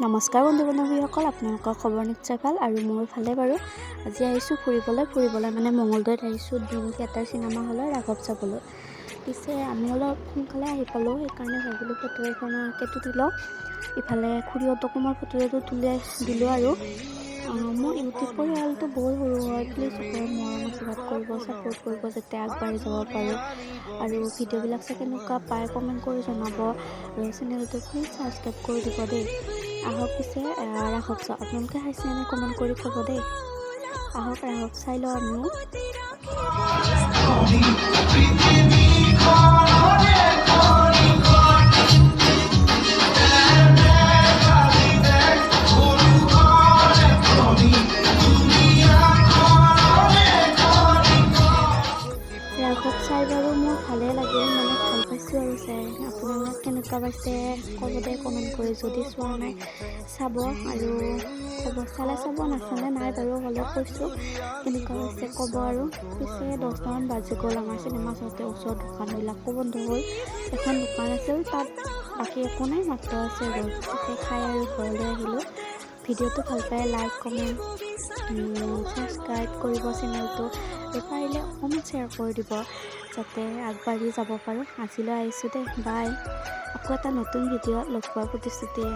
নমস্কাৰ বন্ধু বান্ধৱীসকল, আপোনালোকৰ খবৰ নিশ্চয় ভাল আৰু মোৰ ভালে বাৰু। আজি আহিছোঁ ফুৰিবলৈ। ফুৰিবলৈ মানে মঙলদৈত আহিছোঁ, ড্ৰিম থিয়েটাৰ চিনেমা হলত ৰাঘৱ চাবলৈ। পিছে আমি অলপ সোনকালে আহি পালোঁ, সেইকাৰণে ভাবিলোঁ ফটো এখনকে তুলি লওঁ। ইফালে খুৰীহঁতকো মই ফটো এখন তুলি দিলোঁ। আৰু মোৰ ইউটিউব পৰিয়ালটো বহুত সৰু হয়। প্লিজ সকলোৱে মৰম আশীৰ্বাদ কৰিব, ছাপোৰ্ট কৰিব, যাতে আগবাঢ়ি যাব পাৰোঁ। আৰু ভিডিঅ'বিলাক চাই কেনেকুৱা পায় কমেণ্ট কৰি জনাব আৰু চেনেলটো প্লিজ ছাবস্ক্ৰাইব কৰি দিব দেই। আহক পিছে ৰাঘৱ চাওঁ। আপোনালোকে চাইছে নে কমেণ্ট কৰি ক'ব দেই। আহক, ৰাঘৱ চাই লওঁ আমিও। ৰাঘৱ চাই বাৰু মোৰ ভালেই লাগিল, মানে ভাল পাইছোঁ আৰু চাই। আপোনালোক কেনেকুৱা পাইছে ক'ব দেই কমেণ্ট কৰি। যদি চোৱা নাই চাব আৰু ক'ব, চালে চাব, নাচালে নাই বাৰু, হ'লেও কৈছোঁ, কেনেকুৱা পাইছে ক'ব। আৰু পিছে 10টামান বাজি গ'ল আমাৰ চিনেমা চাওঁতে। ওচৰৰ দোকানবিলাকো বন্ধ হ'ল। এখন দোকান আছিল তাত, বাকী একো নাই, মাত্ৰ আছে ৰ'ল। তাকে খাই আৰু ঘৰলৈ আহিলোঁ। ভিডিঅ'টো ভাল পায় লাইক, কমেণ্ট, ছাবস্ক্ৰাইব কৰিব চেনেলটো আৰু পাৰিলে অকণমান শ্বেয়াৰ কৰি দিব, যাতে আগবাঢ়ি যাব পাৰোঁ। আজিলৈ আহিছোঁ দেই, বাই। আকৌ এটা নতুন ভিডিঅ' লগ পোৱাৰ প্ৰতিশ্ৰুতিৰে।